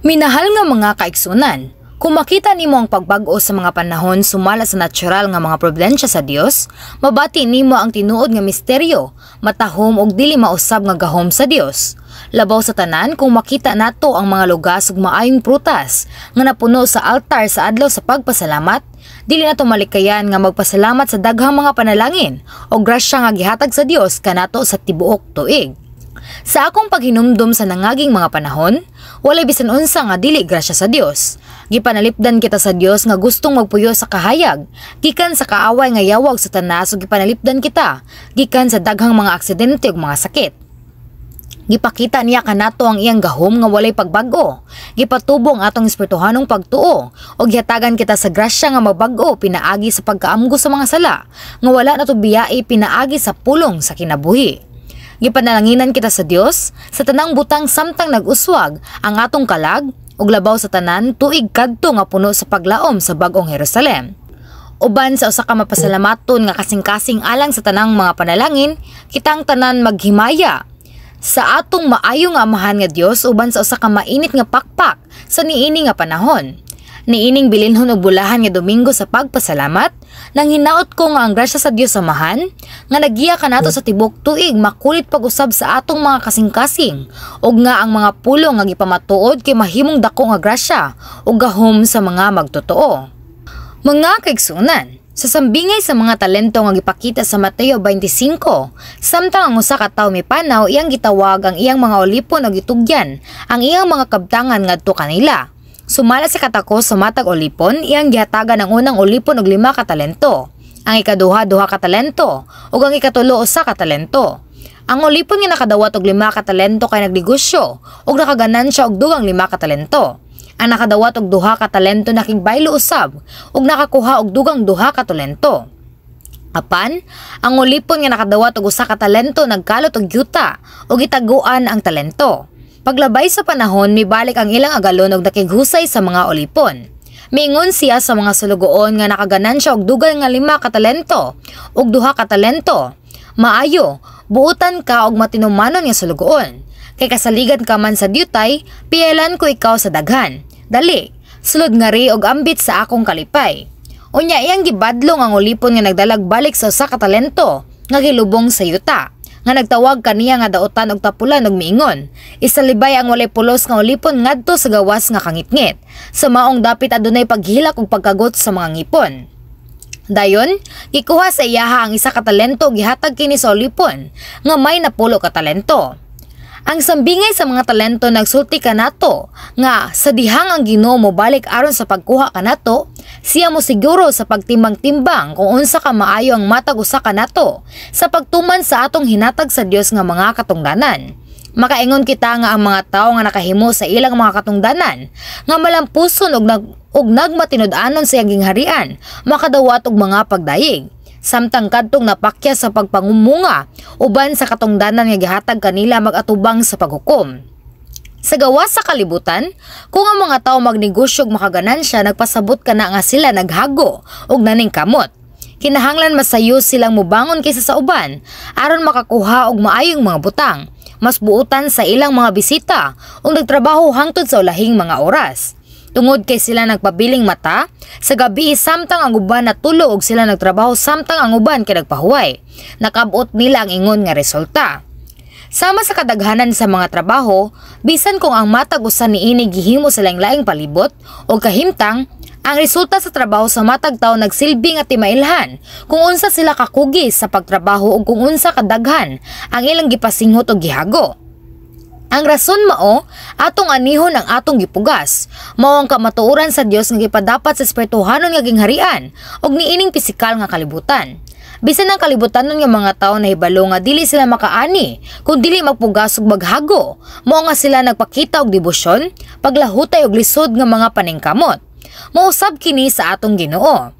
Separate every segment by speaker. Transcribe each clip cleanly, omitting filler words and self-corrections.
Speaker 1: Minahal nga mga kaigsunan, kung makita nimo ang pagbag-o sa mga panahon sumala sa natural nga mga providensya sa Dios, mabati nimo ang tinuod nga misteryo, matahom ug dili mausab nga gahom sa Dios. Labaw sa tanan kung makita nato ang mga lugas ug maayong prutas nga napuno sa altar sa Adlaw sa Pagpasalamat, dili nato malikayan nga magpasalamat sa daghang mga panalangin o grasya nga gihatag sa Dios kanato sa tibuok tuig. Sa akong paghinumdom sa nangaging mga panahon, walay bisan unsa nga dili grasya sa Dios. Gipanalipdan kita sa Dios nga gustong magpuyo sa kahayag, gikan sa kaaway nga yawag Satanas, ug gipanalipdan kita gikan sa daghang mga aksidente ug mga sakit. Gipakita niya kanato ang iyang gahom nga walay pagbag-o. Gipatubo ang atong espirituhanong pagtuo ug gihatagan kita sa grasya nga mabag-o pinaagi sa pagkaamgo sa mga sala nga wala nato biyai pinaagi sa pulong sa kinabuhi. Gipanalanginan kita sa Dios sa tanang butang samtang nag-uswag ang atong kalag, ug labaw sa tanan tuig kadto nga puno sa paglaom sa Bag-ong Jerusalem. Uban sa usa ka mapasalamaton nga kasing-kasing alang sa tanang mga panalangin, kitang tanan maghimaya sa atong maayo nga Amahan nga Dios uban sa usa ka mainit nga pakpak sa niini nga panahon. Niining bilinhon og bulahan nga Domingo sa Pagpasalamat, nang hinaot ko nga ang grasya sa Dios Amahan nga nagiya kanato sa tibok tuig makulit pag-usab sa atong mga kasing-kasing, ug nga ang mga pulong nga gipamatuod kay mahimong dako nga grasya ug gahom sa mga magtotoo. Mga kaigsunan, sa sambingay sa mga talento nga gipakita sa Mateo 25, samtang ang usa ka tawo mipanaw, iyang gitawag ang iyang mga ulipon ug gitugyan ang iyang mga kabtangan ngadto kanila. Sumala sa katakos sa matag ulipon, iyang gihatagan ang unang ulipon og 5 ka talento, ang ikaduha 2 ka talento, ug ang ikatulo 1 ka talento. Ang ulipon nga nakadawat og 5 ka talento kay nagnegosyo ug nakaganansya og dugang 5 ka talento. Ang nakadawat og 2 ka talento nakigbaylo usab ug nakakuha og dugang 2 ka talento. Apan, ang ulipon nga nakadawat og 1 ka talento nagkalot og yuta ug gitaguan ang talento. Paglabay sa panahon, mibalik ang ilang agalon og nakighusay sa mga ulipon. Miingon siya sa mga sulugoon nga nakaganansya og dugang nga 5 ka talento ug 2 ka talento: "Maayo, buutan ka og matinumanon nga sulugoon. Kay kasaligan ka man sa diutay, piyelan ko ikaw sa daghan. Dali, sulod ngari og ambit sa akong kalipay." Unya iyang gibadlong ang ulipon nga nagdalag balik sa 1 ka talento nga gilubong sa yuta, nga nagtawag kaniya nga dautan og tapulan ug miingon, "Isalibay ang walay pulos nga ulipon ngadto sa gawas nga kangitngit, sa maong dapit adunay paghilak ug pagkagot sa mga ngipon." Dayon, gikuha sa iyaha ang 1 ka talento, gihatag kini sa ulipon nga may 10 ka talento. Ang sambingay sa mga talento nagsulti kanato nga sa dihang ang Ginoo mobalik aron sa pagkuha kanato, siya mo siguro sa pagtimbang-timbang kung unsa ka maayo ang matag usa kanato sa pagtuman sa atong hinatag sa Dios nga mga katungdanan. Makaingon kita nga ang mga tawo nga nakahimo sa ilang mga katungdanan nga malampuson ug nagmatinud-anon sa iyang gingharian makadawat og mga pagdayeg, samtang kadtong napakya sa pagpangumunga uban sa katungdanan nga gihatag kanila mag-atubang sa paghukom. Sa gawas sa kalibutan, kung ang mga tao magnegosyo ug makaganansya, nagpasabot kana nga sila naghago ug naningkamot. Kinahanglan masayo silang mubangon kaysa sa uban aron makakuha og maayong mga butang, mas buutan sa ilang mga bisita ug nagtrabaho hangtod sa ulahing mga oras. Tungod kay sila nagpabiling mata sa gabi samtang ang uban natulog ug sila nagtrabaho samtang ang uban kay nagpahuway, nakabot nila ang ingon nga resulta. Sama sa kadaghanan sa mga trabaho, bisan kung ang matag usa niini gihimo sa laing-laing palibot o kahimtang, ang resulta sa trabaho sa matag tawo nagsilbi nga timailhan kung unsa sila kakugi sa pagtrabaho ug kung unsa kadaghan ang ilang gipasinghot og gihago. Ang rason mao, atong anihon ang atong gipugas. Mao ang kamatuoran sa Dios nga gipadapat sa espirituhanon nga gingharian ug niining pisikal nga kalibutan. Bisan ang kalibutanon nga mga tawo nahibalo nga dili sila makaani kung dili magpugas ug maghago, mao nga sila nagpakita og debosyon, paglahutay og lisod nga mga paningkamot. Mausab kini sa atong Ginoo.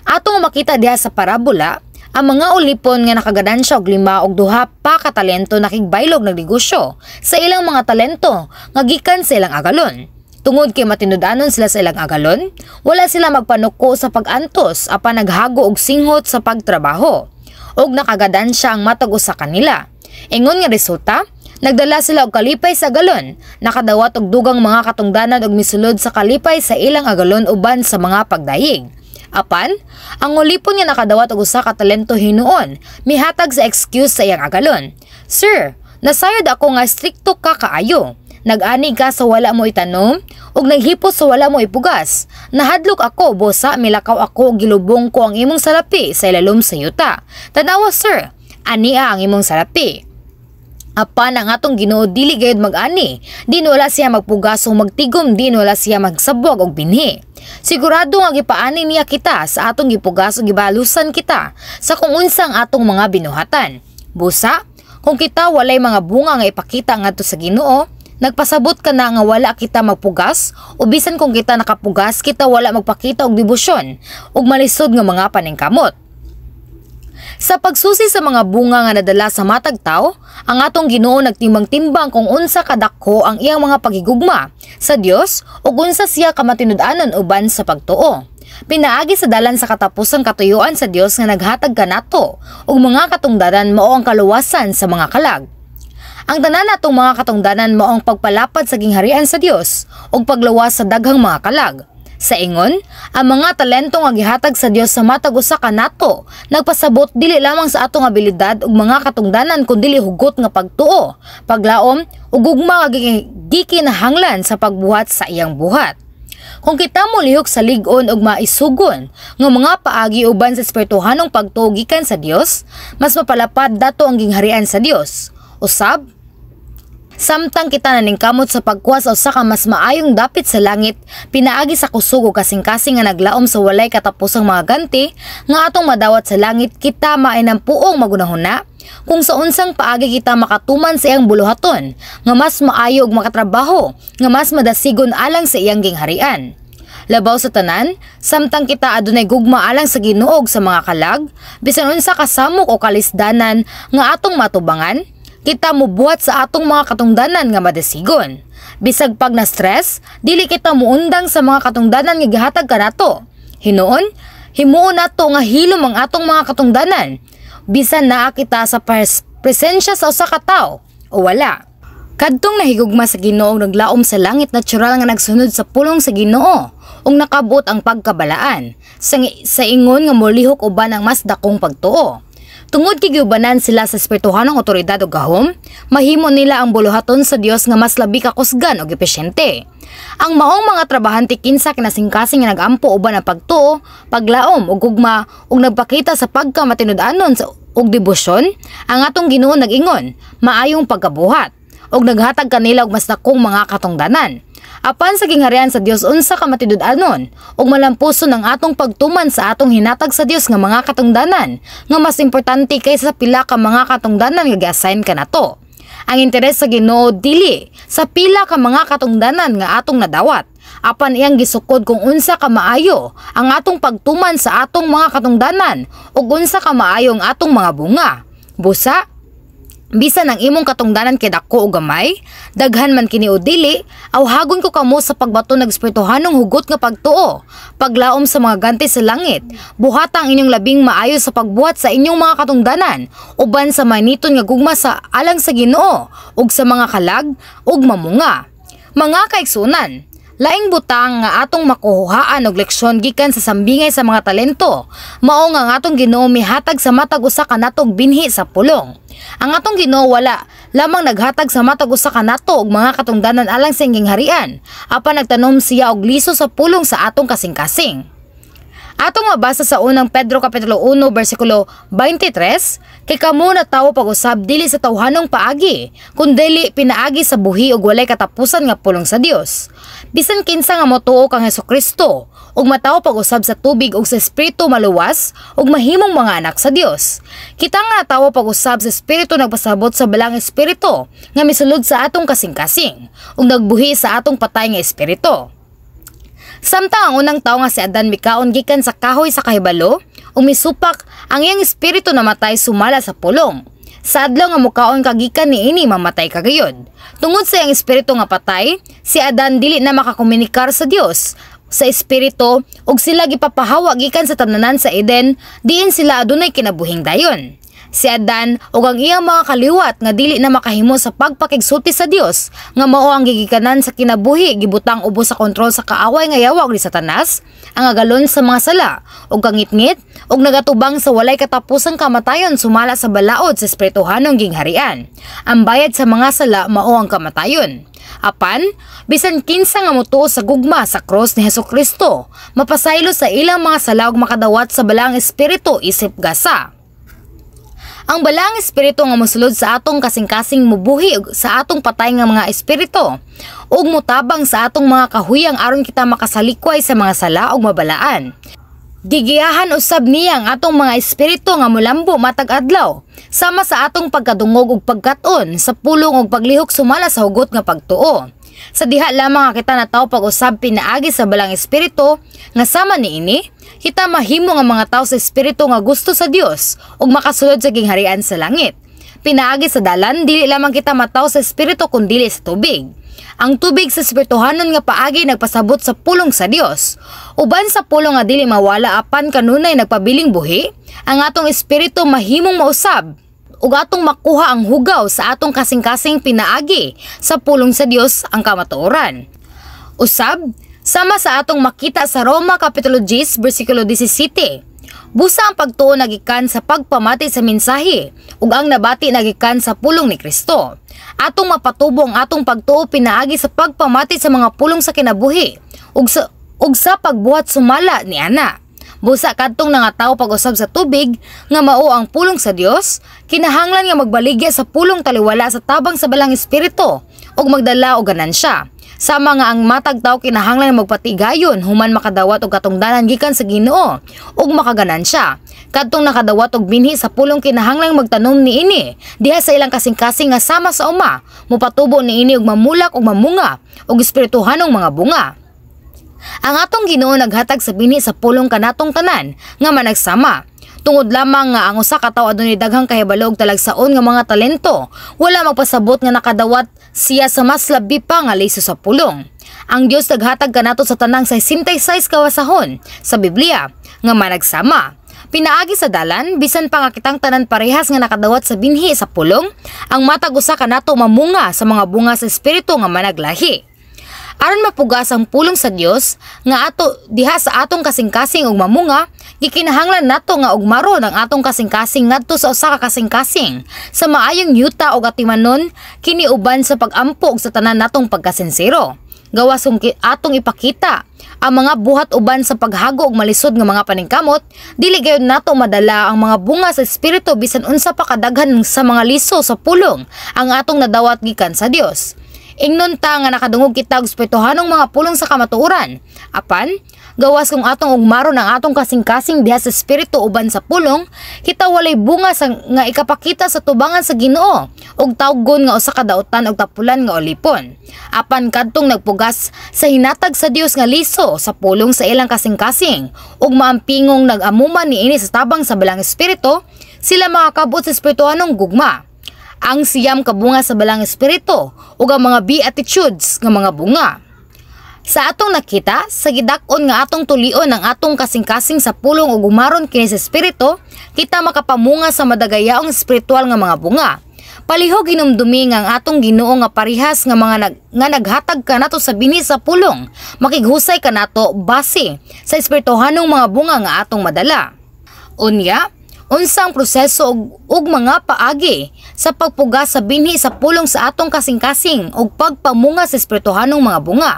Speaker 1: Atong makita diha sa parabola, ang mga ulipon nga nakaganansya og 5 og 2 pa ka talento nakigbaylog nagnegosyo sa ilang mga talento nga gikan sa ilang agalon. Tungod kay matinud-anon sila sa ilang agalon, wala sila magpanuko sa pag-antos apan naghago og singhot sa pagtrabaho. Og nakagadansya ang matag usa kanila. Ingon nga resulta, Nagdala sila og kalipay sa agalon, nakadawat og dugang mga katungdanan ug misulod sa kalipay sa ilang agalon uban sa mga pagdayeg. Apan, ang ulipon nga nakadawat og usa ka talento hinuon, mihatag sa excuse sa iyang agalon. "Sir, nasayod ako nga strikto ka kaayo. Nag-ani ka sa wala mo itanom ug naghipos sa wala mo ipugas. Nahadlok ako, busa milakaw ako ug gilubong ko ang imong salapi sa ilalom sa yuta. Tanawa, sir, ania ang imong salapi." Apan ang atong Ginoo dili gayud mag-ani, diin wala siya magpugas, o magtigom diin wala siya magsabwag og binhi. Sigurado nga gipaani niya kita sa atong gipugas ug gibalusan kita sa kung unsa ang atong mga binuhatan. Busa, kung kita walay mga bunga nga ipakita ngadto sa Ginoo, nagpasabot ka na nga wala kita magpugas, o bisan kung kita nakapugas, kita wala magpakita og debosyon ug malisod nga mga paningkamot. Sa pagsusi sa mga bunga nga nadala sa matag tawo, ang atong Ginoo nagtimbang-timbang kung unsa kadako ang iyang mga paghigugma sa Dios ug unsa siya kamatinud-anon uban sa pagtuo. Pinaagi sa dalan sa katapusang katuyuan sa Dios nga naghatag kanato og mga katungdanan, mao ang kaluwasan sa mga kalag. Ang tanan natong mga katungdanan mao ang pagpalapad sa gingharian sa Dios ug pagluwas sa daghang mga kalag. Sa ingon, ang mga talento nga gihatag sa Dios sa matag usa kanato nagpasabot dili lamang sa atong abilidad ug mga katungdanan, kundi hugot nga pagtuo, paglaom ug gugma nga gikinahanglan sa pagbuhat sa iyang buhat. Kung kita molihok sa lig-on ug maisugon nga mga paagi uban sa espirituhanong pagtuo gikan sa Dios, mas mapalapad dato ang gingharian sa Dios. Usab, samtang kita naningkamot sa pagkuha sa usa ka mas maayong dapit sa langit pinaagi sa kusog ug kasing-kasing nga naglaom sa walay katapusang mga ganti nga atong madawat sa langit, kita mainampuong magunahuna kung sa unsang paagi kita makatuman sa iyang buluhaton nga mas maayo ug makatrabaho nga mas madasigon alang sa iyang gingharian. Labaw sa tanan, samtang kita adunay gugma alang sa Ginoo ug sa mga kalag, bisan unsa kasamok o kalisdanan nga atong matubangan, kita mubuhat sa atong mga katungdanan nga madasigon. Bisag pag na stress, dili kita muundang sa mga katungdanan nga gihatag kanato. Hinuon, himuon nato nga hilom ang atong mga katungdanan, bisan naa kita sa presensya sa usa ka tawo o wala. Kadtong nahigugma sa Ginoo naglaom sa langit, natural nga nagsunod sa pulong sa Ginoo ug nakabot ang pagkabalaan sa ingon nga molihok uban ang mas dakong pagtuo. Tungod kay giubanan sila sa espirituhanong otoridad ug gahom, mahimo nila ang buluhaton sa Dios nga mas labi ka kusgan ug episyente. Ang maong mga trabahante kinsa kinasingkasing nga nagampo uban ang pagtuo, paglaom ug gugma ug nagpakita sa pagkamatinud-anon sa ug debosyon, ang atong Ginoo nag-ingon, "Maayong pagkabuhat," ug naghatag kanila og mas dakong mga katungdanan. Apan sa gingharian sa Dios, unsa ka matinud-anon ug malampuson ang atong pagtuman sa atong hinatag sa Dios nga mga katungdanan nga mas importante kaysa sa pila ka mga katungdanan nga gi-assign kanato. Ang interes sa Ginoo dili sa pila ka mga katungdanan nga atong nadawat, apan iyang gisukod kung unsa ka maayo ang atong pagtuman sa atong mga katungdanan ug unsa ka maayo ang atong mga bunga. Busa, bisan ang imong katungdanan kay dako o gamay, daghan man kini o dili, awhagon ko kamo sa pagbaton ng espirituhanong hugot nga pagtuo, paglaom sa mga ganti sa langit. Buhata ang inyong labing maayo sa pagbuhat sa inyong mga katungdanan, uban sa mainiton nga gugma sa alang sa Ginoo ug sa mga kalag, ug mamunga. Mga kaigsunan, laing butang nga atong makuhaan og leksyon gikan sa sambingay sa mga talento, mao nga ang atong Ginoo mihatag sa matag usa kanato og binhi sa pulong. Ang atong Ginoo wala lamang naghatag sa matag usa kanato og mga katungdanan alang sa iyang gingharian, apan nagtanom siya og liso sa pulong sa atong kasing-kasing. Atong mabasa sa Unang Pedro kapitulo 1 bersikulo 23, "Kay kamo natawo pag-usab dili sa tawhanong paagi, kundili pinaagi sa buhi ug walay katapusan nga pulong sa Dios." Bisan kinsa nga motuo kang Hesukristo ug matawo pag-usab sa tubig ug sa espiritu, maluwas ug mahimong mga anak sa Dios. Kita nga natawo pag-usab sa espiritu nagpasabot sa Balaang Espiritu nga misulod sa atong kasing-kasing ug nagbuhi sa atong patay nga espiritu. Samtang ang unang tawo nga si Adan mikaon gikan sa kahoy sa kahibalo ug misupak, ang iyang espiritu namatay sumala sa pulong, "Sa adlaw nga mukaon ka gikan niini, mamatay ka gayod." Tungod sa iyang espiritu nga patay, si Adan dili na makakomunikar sa Dios sa espiritu ug sila gipapahawa gikan sa tanan sa Eden diin sila adunay kinabuhing dayon. Si Adan ug ang iyang mga kaliwat nga dili na makahimo sa pagpakigsulti sa Dios nga mao ang gigikanan sa kinabuhi, gibutang ubos sa kontrol sa kaaway nga yawa ni Satanas, ang agalon sa mga sala ug kangitngit ug nagatubang sa walay katapusang kamatayon sumala sa balaod sa espirituhanong gingharian. Ang bayad sa mga sala mao ang kamatayon. Apan, bisan kinsa nga motuo sa gugma sa cross ni Hesukristo, mapasaylo sa ilang mga sala ug makadawat sa Balaang Espiritu isip gasa. Ang Balaang Espiritu nga mosulod sa atong kasing-kasing mubuhi sa atong patay nga mga espiritu ug mutabang sa atong mga kahuyang aron kita makasalikway sa mga sala ug mabalaan. Gigiyahan usab niya ang atong mga espiritu nga mulambo matag adlaw sama sa atong pagkadungog ug pagkat-on sa pulong ug paglihok sumala sa hugot nga pagtuo. Sa diha lamang nga kita natawo pag-usab pinaagi sa Balaang Espiritu nga sama niini, kita mahimo nga mga tawo sa espiritu nga gusto sa Dios ug makasulod sa gingharian sa langit. Pinaagi sa dalan, dili lamang kita matawo sa espiritu kundili sa tubig. Ang tubig sa espirituhanon nga paagi nagpasabot sa pulong sa Dios. Uban sa pulong nga dili mawala apan kanunay nagpabiling buhi, ang atong espiritu mahimong mausab ug atong makuha ang hugaw sa atong kasing-kasing pinaagi sa pulong sa Dios, ang kamatuoran. Usab, sama sa atong makita sa Roma Kapitulo 10 bersikulo 17. Busa ang pagtuo nagikan sa pagpamati sa mensahe ug ang nabati nagikan sa pulong ni Kristo. Atong mapatubo ang atong pagtuo pinaagi sa pagpamati sa mga pulong sa kinabuhi ug sa pagbuhat sumala ni ana. Busa kadtong nangatawo pag-usab sa tubig nga mao ang pulong sa Dios, kinahanglan nga magbaligya sa pulong taliwala sa tabang sa Balaang Espiritu ug magdala og ganansya. Sama nga ang matag tawo kinahanglan nga magpatigayon human makadawat og katungdanan gikan sa Ginoo ug makaganansya. Kadtong nakadawat og binhi sa pulong kinahanglan magtanom niini diha sa ilang kasing-kasing nga sama sa uma, mopatubo niini ug mamulak ug mamunga og espirituhanong mga bunga. Ang atong Ginoo naghatag sa binhi sa pulong kanatong tanan nga managsama. Tungod lamang nga ang usa ka tawo adunay daghang kahibalo og talagsaon nga mga talento, wala magpasabot nga nakadawat siya sa mas labi pa nga liso sa pulong. Ang Dios naghatag kanato sa tanang 66 ka basahon sa Biblia nga managsama. Pinaagi sa dalan, bisan pa nga kitang tanan parehas nga nakadawat sa binhi sa pulong, ang matag usa kanato mamunga sa mga bunga sa espiritu nga managlahi. Aron mapugas ang pulong sa Dios nga ato diha sa atong kasing-kasing ug mamunga, gikinahanglan nato nga ugmaron ang atong kasing-kasing ngadto sa usa ka kasing-kasing sa maayong yuta ug atimanon kini uban sa pag-ampo ug sa tanan natong pagkasinsero. Gawas kung atong ipakita ang mga buhat uban sa paghago og malisod nga mga paningkamot, dili gayud nato madala ang mga bunga sa espiritu bisan unsa pa kadaghan sa mga liso sa pulong ang atong nadawat gikan sa Dios. Ingnon ta nga nakadungog kita og espirituhanong mga pulong sa kamatuoran. Apan, gawas kung atong ugmaron ang atong kasing-kasing diha sa espiritu uban sa pulong, kita walay bunga sa, nga ikapakita sa tubangan sa Ginoo ug tawgon nga usa ka dautan og tapulan nga ulipon. Apan kadtong nagpugas sa hinatag sa Dios nga liso sa pulong sa ilang kasing-kasing ug maampingong nag-amuman niini sa tabang sa Balaang Espiritu, sila makakabot sa espirituhanong gugma. Ang 9 ka bunga sa Balaang Espiritu ug ang mga beatitudes nga mga bunga. Sa atong nakita, sa gidak-on nga atong tulion ang atong kasing-kasing sa pulong ug umaron kini sa espiritu, kita makapamunga sa madagayaong espiritual nga mga bunga. Palihog hinumdumi nga ang atong Ginoo nga parihas nga mga nga naghatag kanato sa binhi sa pulong, makighusay kanato base sa espirituhanong mga bunga nga atong madala. Unya, unsa ang proseso ug mga paagi sa pagpugas sa binhi sa pulong sa atong kasing-kasing ug pagpamunga sa espirituhanong mga bunga?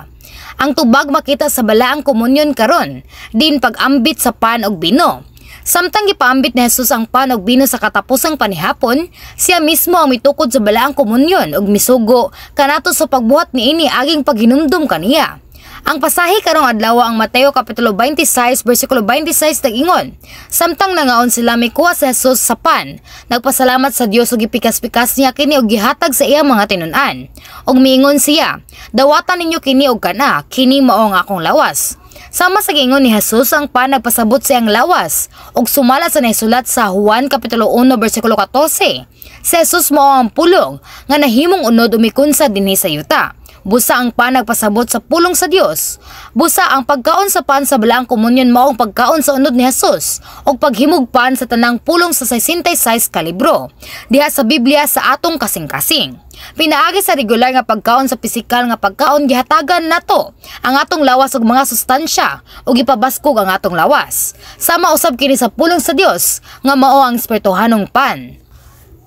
Speaker 1: Ang tubag makita sa Balaang Komunyon karon, din pag-ambit sa pan ug bino. Samtang gipaambit ni Jesus ang pan ug bino sa katapusang panihapon, siya mismo ang mitukod sa Balaang Komunyon ug misugo kanato sa pagbuhat niini aging paghinumdum kaniya. Ang pasahe karong adlaw, ang Mateo Kapitulo 26 bersikulo 26, nag-ingon, "Samtang nangaon sila, mikuha si Jesus sa pan, nagpasalamat sa Dios ug gipikas-pikas niya kini ug gihatag sa iyang mga tinun-an. Ug miingon siya, 'Dawata ninyo kini ug kana, kini mao ang akong lawas.'" Sama sa giingon ni Jesus, ang pan nagpasabot sa iyang lawas ug sumala sa nasulat sa Juan Kapitulo 1 bersikulo 14. Si Jesus mao ang pulong nga nahimong unod ug mikunsa dinhi sa yuta. Busa ang pan nagpasabot sa pulong sa Dios. Busa ang pagkaon sa pan sa balaang komunyon mao ang pagkaon sa unod ni Jesus ug paghimog pan sa tanang pulong sa 66 ka libro diha sa Biblia sa atong kasing-kasing. Pinaagi sa regular nga pagkaon sa pisikal nga pagkaon, gihatagan nato ang atong lawas og mga sustansya ug gipabaskog ang atong lawas. Sama usab kini sa pulong sa Dios nga mao ang espirituhanong pan.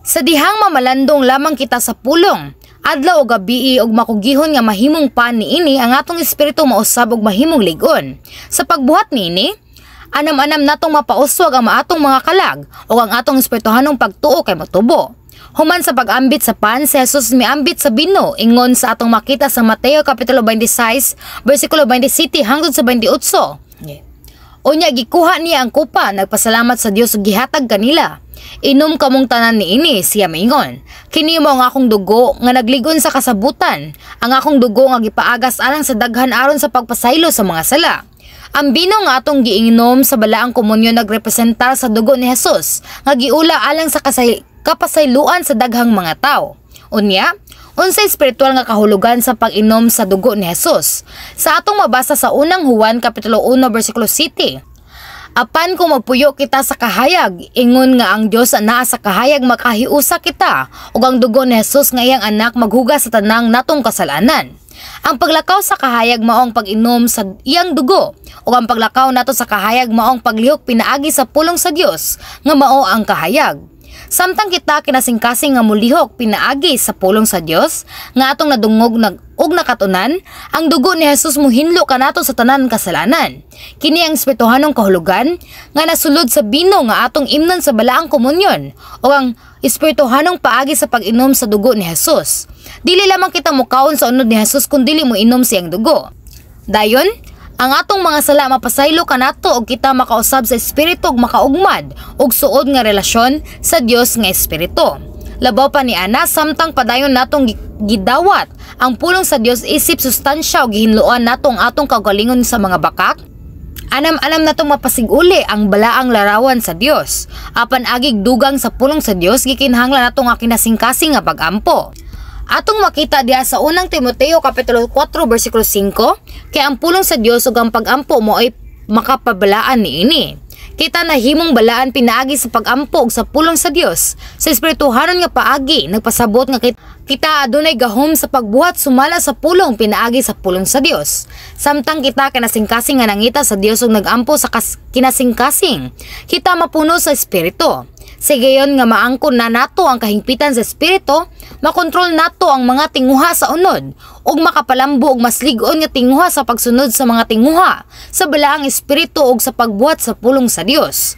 Speaker 1: Sa dihang mamalandong lamang kita sa pulong, adlaw o gabii, og makugihon nga mahimong pan niini, ang atong espiritu mausab og mahimong lig-on. Sa pagbuhat niini, anam-anam natong mapauswag ang maatong mga kalag o ang atong espirituhanong pagtuo kay motubo. Human sa pag-ambit sa pan, si Jesus miambit sa bino, ingon sa atong makita sa Mateo Kapitulo 26, versikulo 27 hangtod sa 28. Unya gikuha niya ang kupa, nagpasalamat sa Dios ug gihatag kanila. "Inom kamong tanan niini," siya maingon. "Kini mao ang akong dugo nga nagligon sa kasabutan, ang akong dugo nga gipaagas alang sa daghan aron sa pagpasaylo sa mga sala." Ang bino nga atong giinom sa balaang komunyon nagrepresentar sa dugo ni Jesus nga giula alang sa kapasayloan sa daghang mga tao. Unya, unsa espiritual nga kahulugan sa pag-inom sa dugo ni Jesus? Sa atong mabasa sa Unang Juan kapitulo 1 bersikulo 7, "Apan kung magpuyo kita sa kahayag, ingon nga ang Dios anaa sa kahayag, makahiusa kita, ug ang dugo ni Jesus nga iyang anak maghugas sa tanang natong kasalanan." Ang paglakaw sa kahayag mao ang pag-inom sa iyang dugo, ug ang paglakaw nato sa kahayag mao ang paglihok pinaagi sa pulong sa Dios nga mao ang kahayag. Samtang kita kinasingkasing nga mulihok pinaagi sa pulong sa Dios nga atong nadungog ug nakatunan, ang dugo ni Jesus muhinlo kanato sa tanan kasalanan. Kini ang espirituhanong kahulugan nga nasulod sa bino nga atong imnon sa balaang komunyon o ang espirituhanong paagi sa pag-inom sa dugo ni Jesus. Dili lamang kita mukaon sa unod ni Jesus kun dili mo inom siyang dugo. Dayon, ang atong mga sala mapasaylo kanato og kita makausab sa espiritu ug makaugmad og suod nga relasyon sa Dios nga espiritu. Labaw pa ni ana, samtang padayon natong gidawat ang pulong sa Dios isip sustansya ug gihinloan nato ang atong kaugalingon sa mga bakak, anam-anam natong mapasiguli ang balaang larawan sa Dios. Apan agig dugang sa pulong sa Dios, gikinahanglan nato nga kinasingkasing nga pagampo. Atong makita diha sa Unang Timoteo kapitulo 4 bersikulo 5, kay ang pulong sa Dios ug ang pagampo mo ay makapabalaan niini. Kita nahimong balaan pinaagi sa pagampo ug sa pulong sa Dios. Sa espirituhanon nga paagi, nagpasabot nga kita adunay gahom sa pagbuhat sumala sa pulong pinaagi sa pulong sa Dios. Samtang kita kinasingkasing nga nangita sa Dios ug nagampo sa kinasingkasing, kita mapuno sa espiritu. Sa gayon nga maangkon na nato ang kahingpitan sa espiritu, makontrol nato ang mga tinguha sa unod ug makapalambo og mas lig-on nga tinguha sa pagsunod sa mga tinguha sa balaang espiritu ug sa pagbuhat sa pulong sa Dios.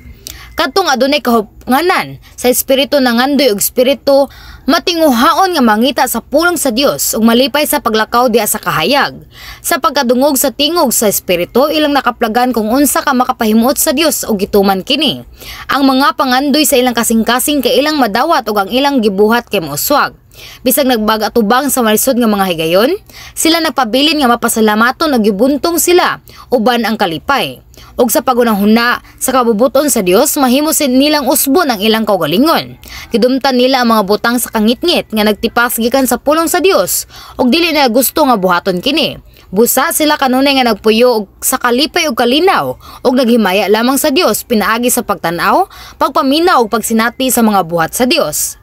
Speaker 1: Kadtong adunay kahupnganan sa espiritu nangandoy og espiritu matinguhaon nga mangita sa pulong sa Dios ug malipay sa paglakaw diha sa kahayag. Sa pagkadungog sa tingog sa espiritu, ilang nakaplagan kung unsa ka makapahimuot sa Dios ug gituman kini. Ang mga pangandoy sa ilang kasing-kasing kay ilang madawat ug ang ilang gibuhat kay mouswag. Bisag nagbaga-atubang sa malisod nga mga higayon, sila nagpabilin nga mapasalamaton ug gibuntong sila uban ang kalipay. Ug sa pagunahuna sa kabubuton sa Dios, mahimo nilang usbon ang ilang kaugalingon. Gidumtan nila ang mga butang sa kangitngit nga nagtipas gikan sa pulong sa Dios ug dili na gusto nga buhaton kini. Busa sila kanunay nga nagpuyo og sa kalipay ug kalinaw ug naghimaya lamang sa Dios pinaagi sa pagtan-aw, pagpaminaw ug pagsinati sa mga buhat sa Dios.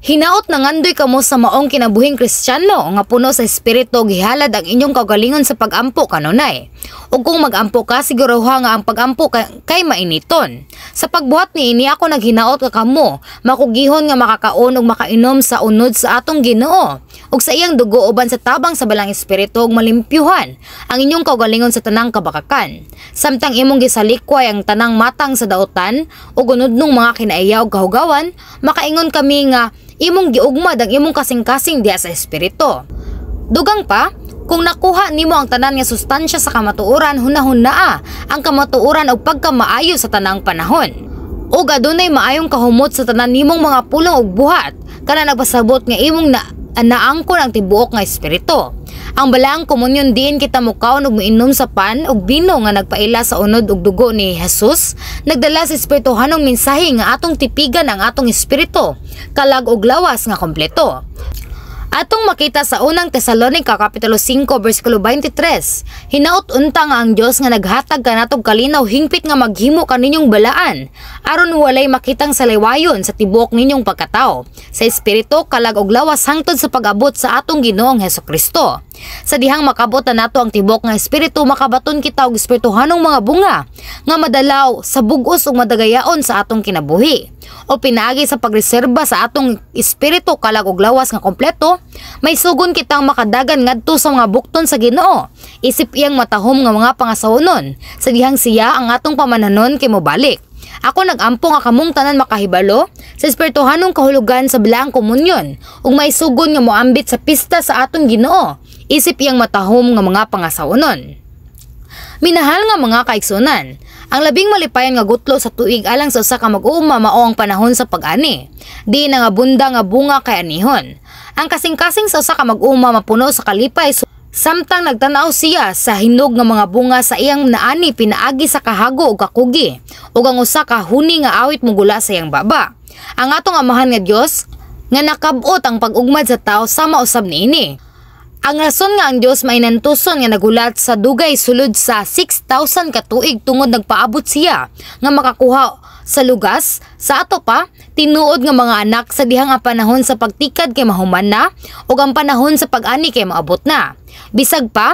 Speaker 1: Hinaot nangandoy kamo sa maong kinabuhing Kristiyano nga puno sa espiritu, gihalad ang inyong kaugalingon sa pagampo kanunay. Ug kung magampo ka, siguruha nga ang pagampo kay mainiton. Sa pagbuhat niini, ako naghinaot nga kamo makugihon nga makakaon ug makainom sa unod sa atong Ginoo ug sa iyang dugo uban sa tabang sa balang espiritu ug malimpyuhan ang inyong kaugalingon sa tanang kabakakan. Samtang imong gisalikway ang tanang matang sa dautan ug unodnong mga kinaiya ug kahugawan, makaingon kami nga imong giugmad ang imong kasing-kasing diha sa espiritu. Dugang pa, kung nakuha nimo ang tanan nga sustansya sa kamatuoran, hunahunaa ang kamatuoran og pagkamaayo sa tanang panahon. Ug adunay maayong kahumot sa tanan nimong mga pulong ug buhat, kana nagpasabot nga imong na naangkon ang tibuok nga espiritu. Ang balaang komunyon diin kita mukaon ug moinom sa pan ug bino nga nagpaila sa unod ug dugo ni Jesus, nagdala sa espirituhanong mensahe nga atong tipigan ang atong espiritu, kalag ug lawas nga kompleto. Atong makita sa Unang Tesalonika Kapitulo 5 bersikulo 23, hinaot unta nga ang Dios nga naghatag kanatog kalinaw hingpit nga maghimo kaninyong balaan aron walay makitang salaywayon sa tibuok ninyong pagkatao sa espiritu, kalag ug lawas hangtod sa pag-abot sa atong Ginoong Hesukristo. Sa dihang makabot na nato ang tibuok nga espiritu, makabaton kita og espirituhanong mga bunga nga madalaw sa bug-os ug madagayaon sa atong kinabuhi. O pinaagi sa pagreserba sa atong espiritu, kalag ug lawas nga kompleto, maisugon kitang makadagan ngadto sa mga bukton sa Ginoo isip iyang matahom nga mga pangasawonon sa dihang siya ang atong pamananon kay mobalik. Ako nagampo nga kamong tanan makahibalo sa espirituhanong kahulugan sa Balaang Komunyon ug maisugon nga moambit sa pista sa atong Ginoo isip iyang matahom nga mga pangasawonon. Minahal nga mga kaigsunan, ang labing malipayon nga gutlo sa tuig alang sa usa ka mag-uuma mao ang panahon sa pag-ani. Di na nga bunda nga bunga kay anihon. Ang kasing-kasing sa usa ka mag-uuma mapuno sa kalipay samtang nagtan-aw siya sa hinog nga mga bunga sa iyang naani pinaagi sa kahago ug kakugi ug ang usa ka huni nga awit mogula sa iyang baba. Ang atong Amahan nga Dios nga nakab-ot ang pag-ugmad sa tao sama usab niini. Ang rason nga ang Dios mainantuson nga nagulat sa dugay sulod sa 6,000 ka tuig tungod nagpaabot siya nga makakuha sa lugas sa ato pa tinuod nga mga anak sa dihang ang panahon sa pagtikad kay mahuman na ug ang panahon sa pag-ani kay maabot na. Bisag pa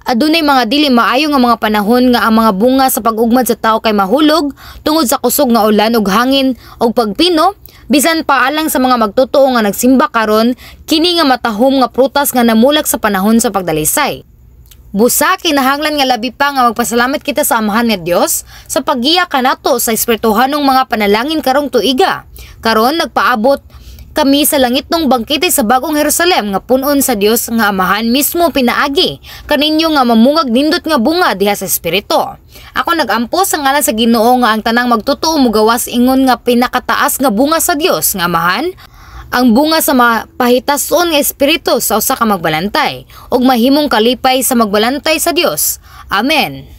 Speaker 1: adunay mga dili maayo nga mga panahon nga ang mga bunga sa pag-ugmad sa tao kay mahulog tungod sa kusog nga ulan ug hangin ug pagpino, bisan pa alang sa mga magtotoo nga nagsimba karon kini nga matahom nga prutas nga namulak sa panahon sa pagdalisay. Busa kinahanglan nga labi pa nga magpasalamat kita sa Amahan nga Dios sa paggiya kanato sa espirituhanong mga panalangin karong tuiga. Karon nagpaabot kami sa langitnong bangkete sa Bagong Jerusalem nga punon sa Dios nga Amahan mismo pinaagi kaninyo nga mamungag nindot nga bunga diha sa espiritu. Ako nagampo sa ngalan sa Ginoo nga ang tanang magtotoo mugawas ingon nga pinakataas nga bunga sa Dios nga Amahan, ang bunga sa mapahitason nga espiritu sa usa ka magbalantay ug mahimong kalipay sa magbalantay sa Dios. Amen.